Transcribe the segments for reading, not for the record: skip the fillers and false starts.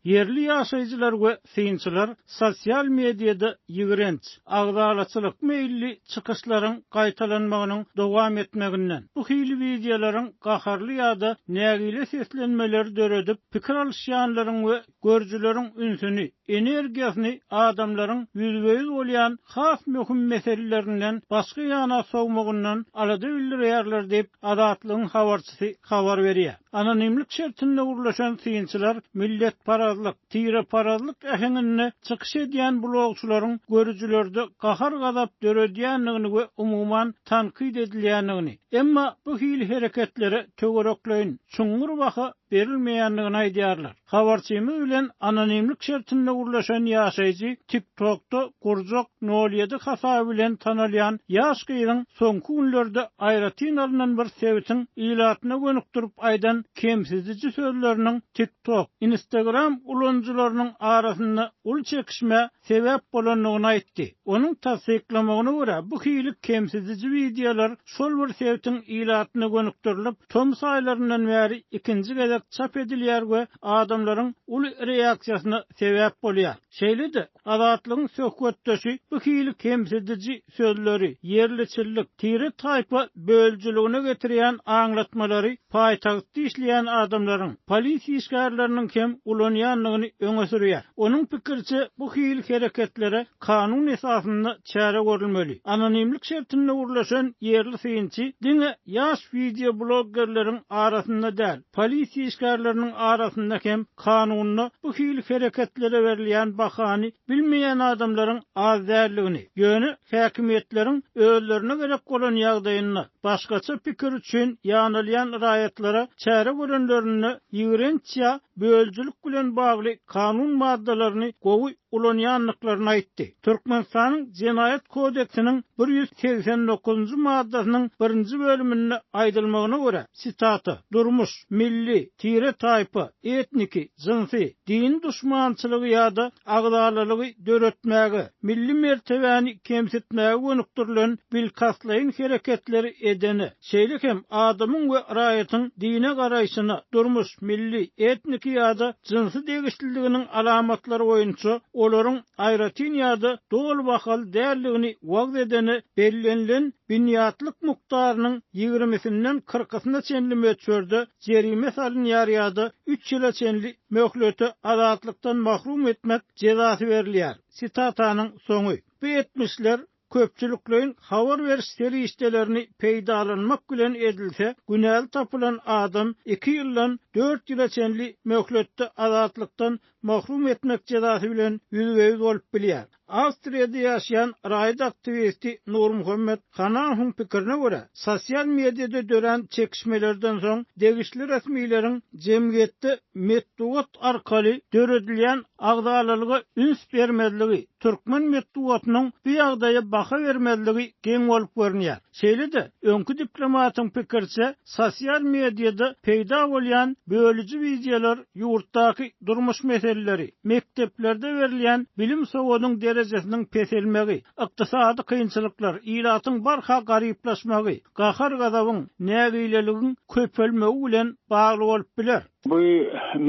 Ýerli ýaşaýjylar we synçylar sosial mediada ýigrenç, agzalaçylyk meýilli çykyşlaryň gaýtalanmagynyň dowam etmeginden, bu hili wideolaryň gaharly ýa-da nägile seslenmeleri döredip, pikir alyşýanlaryň we görüjileriň ünsüni, energiýasyny adamlaryň ýüzbe-ýüz bolýan has möhüm meselelerinden başga ýana sowmagyndan alada bildirýärler diýip, Azatlygyň habarçysy habar berýär. Anonimlik şertinde gürleşen synçylar milletparazlyk, tireparazlyk äheňinde çykyş edýän blogçylaryň görüjilerde gahar-gazap döredýändigini we umuman tankyt edilýändigini, emma bu hili hereketlere töwerekleýin, çuňňur baha berilmeýändigini aýdýarlar. Habarçymyz bilen anonimlik şertinde gürleşen ýaşaýjy TikTokda Gurjak nol ýedi hasaby bilen tanalýan ýaş gyzyň soňky günlerde aýratyn alnan bir sebitiň ilatyna gönükdirip aýdan kemsidiji sözleriniň TikTok, Instagram ulanyjylarynyň arasynda uly çekişmä sebäp bolandygyny aýtdy. Onuň tassyklamagyna görä, bu hili kemsidiji wideolar şol bir sebitiň ilatyna gönükdirilip, tomus aýlaryndan bäri ikinji gezek çap edilýär we adamlaryň uly reaksiýasyna sebäp bolýar. Şeýle-de, Azatlygyň söhbetdeşi bu hili kemsidiji sözleri, ýerliçillik, tire-taýpa bölüjiligine getirýän aňlatmalary paýtagtda işleýän adamlaryň, polisiýa işgärleriniň hem ulanýandygyny öňe sürýär. Onuň pikiriçe, bu hili hereketlere kanun esasynda çäre görülmeli. Anonimlik şertinde gürleşen ýerli synçy diňe ýaş wideobloggerleriň arasynda däl, polisiýa işgärleriniň arasynda hem kanunda bu hili hereketlere berilýän bahany bilmeýän adamlaryň az däldigini, ýöne häkimiýetleriň özlerine gerek bolan ýagdaýynda başgaça pikir üçin ýanalýan raýatlara çäre görenlerinde ýigrenç ýa bölüjilik bilen bagly kanun maddalaryny gowy ulanýandyklaryny aýtdy. Türkmenistanyň Jenaýat kodeksiniň 189-njy maddasynyň birinji bölüminde aýdylmagyna görä, sitata, durmuş, milli, tire-taýpa, etniki, jynsy, dini duşmançylygy ýa-da agzalalygy döretmäge, milli mertebäni kemsitmäge gönükdirilen bilkastlaýyn hereketleri edene, şeýle hem adamyň we raýatyň dine garaýşyna, durmuş, milli, etniki ýa-da jynsy degişliliginiň alamatlary boýunça olaryň aýratyn ýa-da doly bahaly däldigini wagyz edene bellenilen binýatlyk mukdarynyň ýigrimisinden kyrkysyna çenli möçberde jerime salynýar ýa-da üç ýyla çenli möhlete azatlykdan mahrum etmek jezasy berilýär. Sitatanyň soňy. Bu etmişler köpçülikleýin habar beriş serişdelerini peýdalanmak bilen edilse, günäli tapylan adam iki ýyldan dört ýyla çenli möhletde azatlykdan mahrum etmek jezasy bilen ýüzbe-ýüz bolup bilýär. Awstriýada ýaşaýan raýat aktiwisti Nurmuhammet Hanahowyň pikirine görä, sosial mediada dörän çekişmelerden soň degişli resmileriň jemgyýetde metbugat arkaly döredilýän agzalalyga üns bermezligi, türkmen metbugatynyň bu ýagdaýa baha bermezligi geň bolup görünýär. Şeýle-de, öňki diplomatyň pikiriçe, sosial mediada peýda bolýan bölüji wideolar ýurtdaky durmuş meseleleri, mekdeplerde berilýän bilim-sowadyň derejesiniň peselmegi, ykdysady kynçylyklar, ilatyň barha garyplaşmagy, gahar-gazabyň, nägileligiň köpelmegi bilen bagly bolup biler. Bu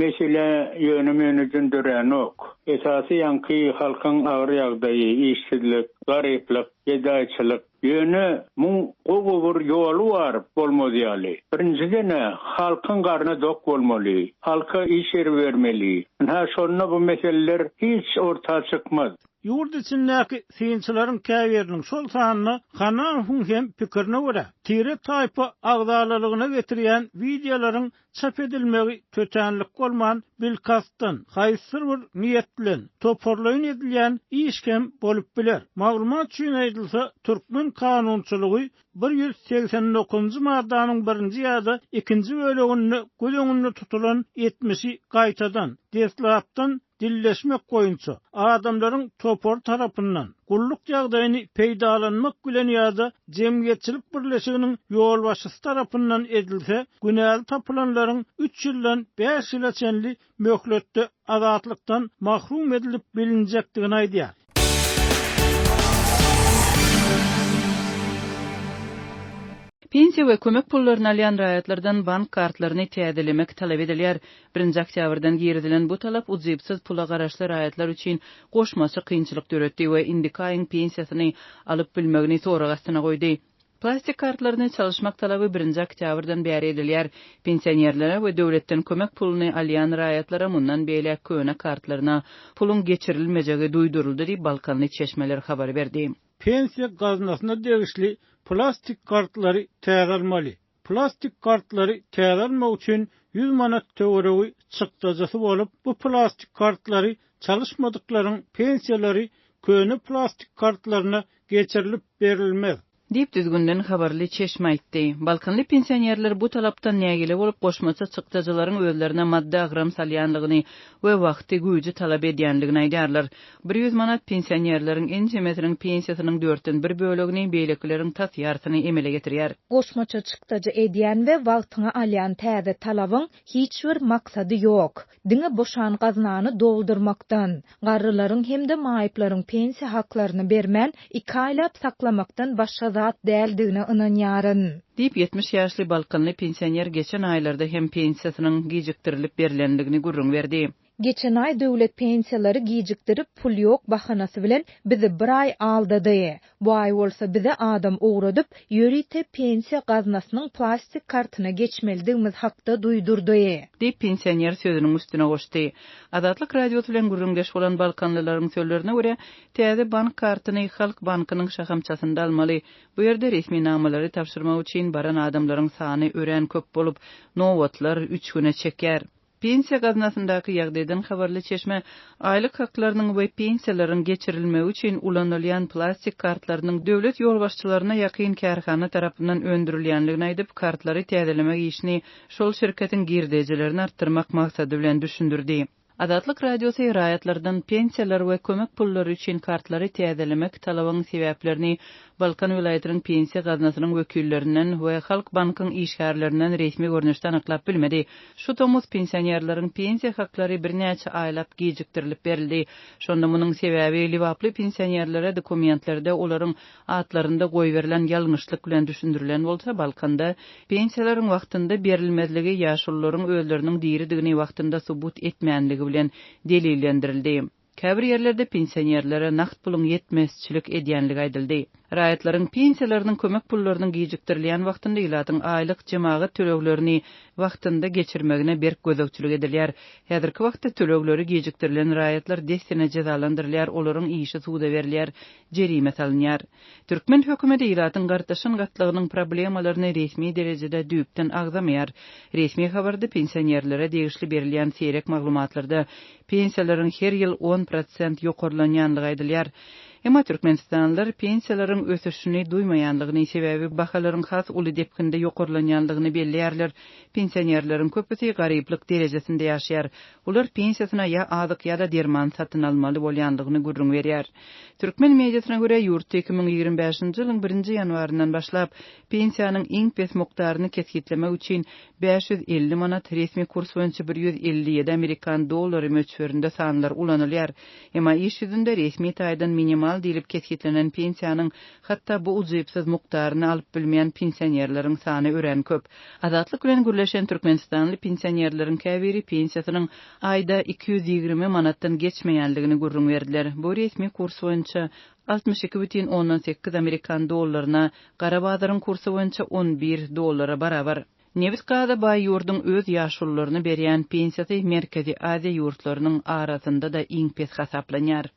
mesele ýöne-möneden döränok. Esasy ýaňky halkyň agyr ýagdaýy, işsizlik, garyplyk, gedaýçylyk. Ýöne muň gowy bir ýoly bar bolmaz ýaly. Birinjiden-ä halkyň garny dok bolmaly, halka iş ýeri bermeli. Ynha şonda bu meseleler hiç orta çykmaz. Ýurt içindäki synçylaryň käbiriniň, şol sanda Hanahowyň hem pikirine görä, tire-taýpa agzalalygyna getirýän wideolaryň çap edilmegi tötänlik bolman, bilkastdan, haýsydyr bir niýet bilen, toparlaýyn edilýän iş hem bolup biler. Maglumat üçin aýdylsa, türkmen kanunçylygy 189-njy maddanyň birinji ýa-da ikinji böleginde göz öňünde tutulan etmişi gaýtadan, deslapdan dilleşmek boýunça adamlaryň topary tarapyndan gulluk ýagdaýyny peýdalanmak bilen ýa-da jemgyýetçilik birleşiginiň ýolbaşçysy tarapyndan edilse, günäli tapylanlaryň üç ýyldan bäş ýyla çenli möhletde azatlykdan mahrum edilip bilinjekdigini aýdýar. Pensiýa we kömek pullaryny alýan raýatlardan bank kartlaryny täzelemek talap edilýär. Birinji oktýabrdan girizilen bu talap ujypsyz pula garaşly raýatlar üçin goşmaça kynçylyk döretdi we indiki aýyň pensiýasyny alyp bilmegini sorag astyna goýdy. Plastik kartlaryny çalyşmak talaby birinji oktýabrdan bäri edilýär. Pensionerlere we döwletden kömek puluny alýan raýatlara mundan beýläk köne kartlaryna puluň geçirilmejegi duýduryldy diýip, balkanly çeşmeler habar berdi. Pensiýa gaznasyna degişli plastik kartlary täze almaly. Plastik kartlary täze almak üçin 100 manat töweregi çykdajysy bolup, bu plastik kartlary çalyşmadyklaryň pensiýalary köne plastik kartlaryna geçirilip berilmez. Diýip, düzgünden habarly çeşme aýtdy. Balkanly pensionerler bu talapdan nägile bolup, goşmaça çykdajylaryň özlerine maddy agram salýanlygyny we wagty, güýji talap edýänligini aýdýarlar. Bir ýüz manat pensionerleriň ençemesiniň pensiýasynyň dörtden bir bölegini, beýlekileriň tas ýarsyny emele getirýär. Goşmaça çykdajy edýän we wagtyňy alýan täze talabyň hiç bir maksady ýok. Diňe boşan gaznany doldurmakdan, garrylaryň hem-de maýyplaryň pensiýa haklaryny bermän, iki aýlap saklamakdan başga zat däldigine ynanýaryn. Diýip, 70 ýaşly balkanly pensioner geçen aýlarda hem pensiýasynyň gijikdirilip berlendigini gürrüň berdi. Geçen aý döwlet pensiýalary gijikdirip, pul ýok bahanasy bilen bizi bir aý aldady. Bu aý bolsa bize adam ugradyp, ýörite pensiýa gaznasynyň plastik kartyna geçmelidigimiz hakda duýdurdy. Diýip, pensioner sözüniň üstüne goşdy. Azatlyk Radiosy bilen gürrüňdeş bolan balkanlylaryň sözlerine görä, täze bank kartyny Halk bankynyň şahamçasynda almaly. Bu ýerde resminamalary tabşyrmak üçin baran adamlaryň sany örän köp bolup, nobatlar üç güne çekýär. Pensiýa gaznasyndaky ýagdaýdan habarly çeşme aýlyk haklarynyň we pensiýalaryň geçirilmegi üçin ulanylýan plastik kartlarynyň döwlet ýolbaşçylaryna ýakyn kärhana tarapyndan öndürilýänligini aýdyp, kartlary täzelemek işini şol şirketiň girdejilerini artdyrmak maksady bilen düşündirdi. Azatlyk Radiosy raýatlardan pensiýalar we kömek pullary üçin kartlary täzelemek talabyň sebäplerini Balkan welaýatynyň Pensiýa gaznasynyň wekillerinden we Halk bankyň işgärlerinden resmi görnüşde anyklap bilmedi. Şu tomus pensionerleriň pensiýa haklary birnäçe aýlap gijikdirilip berildi. Şonda munuň sebäbi lebaply pensionerlere dokumentlerde olaryň atlarynda goýberilen ýalňyşlyk bilen düşündirilen bolsa, Balkanda pensiýalaryň wagtynda berilmezligi ýaşulularyň özleriniň diridigini wagtynda subut etmänligi bilen delillendirildi. Käbir ýerlerde pensionerlere nagt puluň ýetmezçilik edýänligi aýdyldy. Raýatlaryň pensiýalarynyň kömek pullarynyň gijikdirilýän wagtynda ilatyň aýlyk jemagat töleglerini wagtynda geçirmegine berk gözegçilik edilýär. Häzirki wagtda tölegleri gijikdirilen raýatlar dessine jezalandyrylýar, olaryň işi suda berilýär, jerime salynýar. Türkmen hökümeti ilatyň gartaşan gatlagynyň problemalaryny resmi derejede düýpden agzamaýar. Resmi habarda pensionerlere degişli berilýän seýrek maglumatlarda pensiýalaryň her ýyl on prosent ýokarlanýanlygy aýdylýar. Emma türkmenistanlylar pensiýalaryň ösüşini duýmaýanlygyny, sebäbi bahalaryň has uly depginde ýokarlanýanlygyny belleýärler. Pensionerleriň köpüsi garyplyk derejesinde ýaşaýar. Olar pensiýasyna ýa azyk ýa-da derman satyn almaly bolýanlygyny gürrüň berýär. Türkmen mediasyna görä, ýurtda 2025-nji ýylyň birinji ýanwaryndan başlap, pensiýanyň iň pes mukdaryny kesgitlemek üçin 550 manat, resmi kurs boýunça 157 amerikan dollary möçberinde sanlar ulanylýar. Emma iş ýüzünde resmi taýdan minimal diýlip kesgitlenen pensiýanyň hatda bu ujypsyz mukdaryny alyp bilmeýän pensionerleriň sany örän köp. Azatlyk bilen gürleşen türkmenistanly pensionerleriň käbiri pensiýasynyň aýda 220 manatdan geçmeýänligini gürrüň berdiler. Bu resmi kurs boýunça 62 bütin ondan sekiz amerikan dollaryna, gara bazaryň kursy boýunça 11 dollara barabar. Nebit-gaza baý ýurduň öz ýaşulularyna berýän pensiýasy Merkezi Aziýa ýurtlarynyň arasynda-da iň pes hasaplanýar.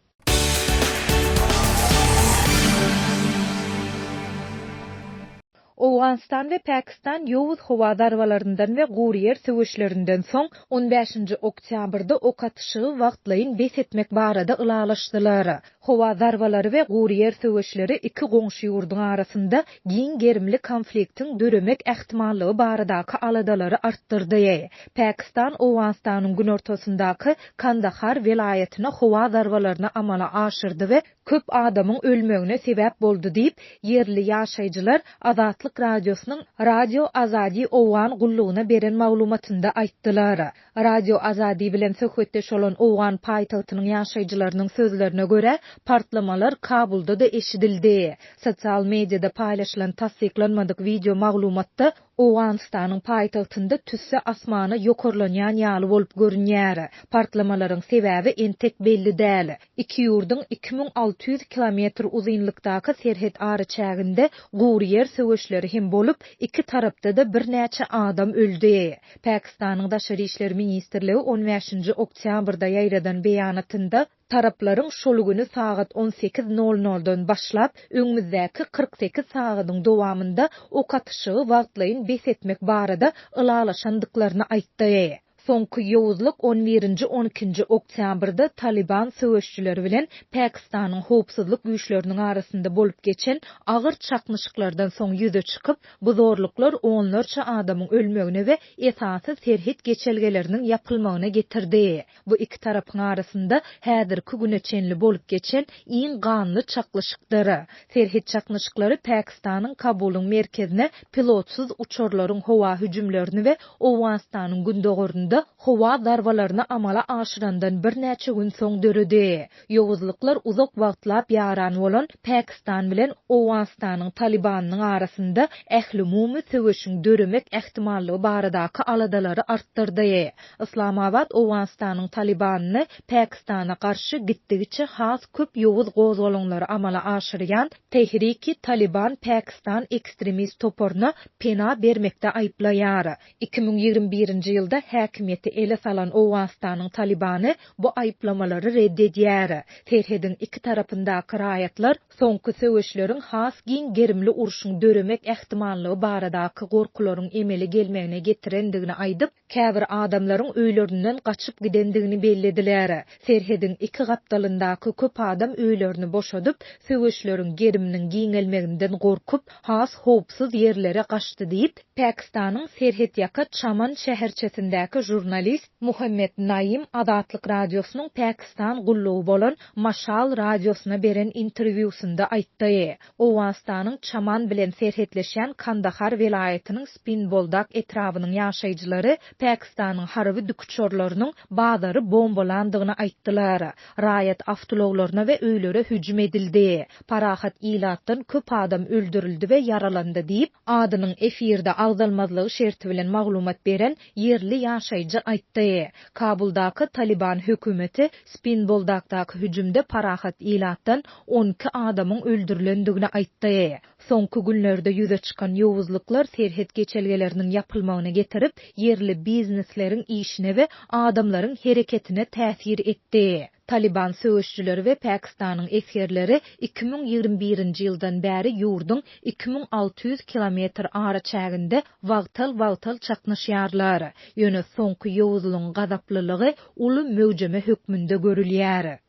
Owganystan we Pakistan ýowuz howa zarbalaryndan we gury ýer söweşlerinden soň on bäşinji oktýabrda ok atyşygy wagtlaýyn bes etmek barada ylalaşdylar. Howa zarbalary we gury ýer söweşleri iki goňşy ýurduň arasynda giň gerimli konfliktiň döremek ähtimallygy baradaky aladalary artdyrdy. Pakistan Owganystanyň günortasyndaky Kandahar welaýatyna howa zarbalaryny amala aşyrdy we. köp adamyň ölmegine sebäp boldy diýip, ýerli ýaşaýjylar Azatlyk Radiosynyň Radio Azadi owgan gullugyna beren maglumatynda aýtdylar. Radio Azadi bilen söhbetdeş bolan owgan paýtagtynyň ýaşaýjylarynyň sözlerine görä, partlamalar Kabulda-da eşidildi. Sosial mediada paýlaşylan tassyklanmadyk wideo maglumatda Owganystanyň paýtagtynda tüsse asmana ýokarlanýan ýaly bolup görünýär. Partlamalaryň sebäbi entek belli däl. Iki ýurduň 2600 kilometr uzynlykdaky serhet araçäginde gury ýer söweşleri hem bolup, iki tarapda-da birnäçe adam öldi. Pakistanyň Daşary işler ministrligi on bäşinji oktýabrda ýaýradan beýanatynda, Taraplaryň şol güni sagat on sekiz nol noldan başlap, öňümizdäki 48 sagadyň dowamynda ok atyşygy wagtlaýyn bes etmek barada ylalaşandyklaryny aýtdy. Soňky ýowuzlyk on birinji-on ikinji oktýabrda Talyban söweşjileri bilen Pakistanyň howpsuzlyk güýçleriniň arasynda bolup geçen agyr çaknyşyklardan soň ýüze çykyp, bu zorluklar onlarça adamyň ölmegine we esasy serhet geçelgeleriniň ýapylmagyna getirdi. Bu iki tarapyň arasynda häzirki güne çenli bolup geçen iň ganly çaklyşykdyr. Serhet çaknyşyklary Pakistanyň Kabulyň merkezine pilotsyz uçarlaryň howa hüjümlerini we Owganystanyň gündogarynda howa zarbalaryny amala aşyrandan birnäçe gün soň döredi. Ýowuzlyklar uzak wagtlap ýaran bolan Pakistan bilen Owganystanyň Talybanynyň arasynda ählumumy söweşiň döremek ähtimallygy baradaky aladalary artdyrdy. Yslamabat Owganystanyň Talybanyny Pakistana garşy gitdigiçe has köp ýowuz gozgalaňlary amala aşyrýan Tehriki Talyban Pakistan ekstremist toparyna pena bermekde aýyplaýar. 2021-nji ýylda häkimiýeti ele salan Owganystanyň Talybany bu aýyplamalary red edýär. Serhediň iki tarapyndaky raýatlar soňky söweşleriň has giň gerimli urşuň döremek ähtimallygy baradaky gorkularyň emele gelmegine getirendigini aýdyp, käbir adamlaryň öýlerinden gaçyp gidendigini bellediler. Serhediň iki gapdalyndaky köp adam öýlerini boşadyp, söweşleriň geriminiň giňelmeginden gorkup, has howpsuz ýerlere gaçdy diýip, Pakistanyň serhetýaka Çaman şäherçesindäki žurnalist Muhammet Naim Azatlyk Radiosynyň Pakistan gullugy bolan Maşal radiosyna beren interwýusynda aýtdy. Owganystanyň Çaman bilen serhetleşýän Kandahar welaýatynyň Spinboldak etrabynyň ýaşaýjylary Pakistanyň harby dikuçarlarynyň bazary bombalandygyny aýtdylar. Raýat awtoulaglaryna we öýlere hüjüm edildi. Parahat ilatdan köp adam öldürildi we ýaralandy diýip, adynyň efirde agzalmazlygy şerti bilen maglumat beren ýerli ýaşaýjy aýtdy. Kabuldaky Talyban hökümeti Spinboldakdaky hüjümde parahat ilatdan 12 adamyň öldürilendigini aýtdy. Soňky günlerde ýüze çykan ýowuzlyklar serhet geçelgeleriniň ýapylmagyna getirip, ýerli biznesleriň işine we adamlaryň hereketine täsir etdi. Talyban söweşijileri we Pakistanyň esgerleri 2021-nji ýyldan bäri ýurduň 2600 kilometr araçäginde wagtal-wagtal çaknyşýarlar. Ýöne soňky ýowuzlygyň gazaplylygy uly möwjeme hökmünde görülýär.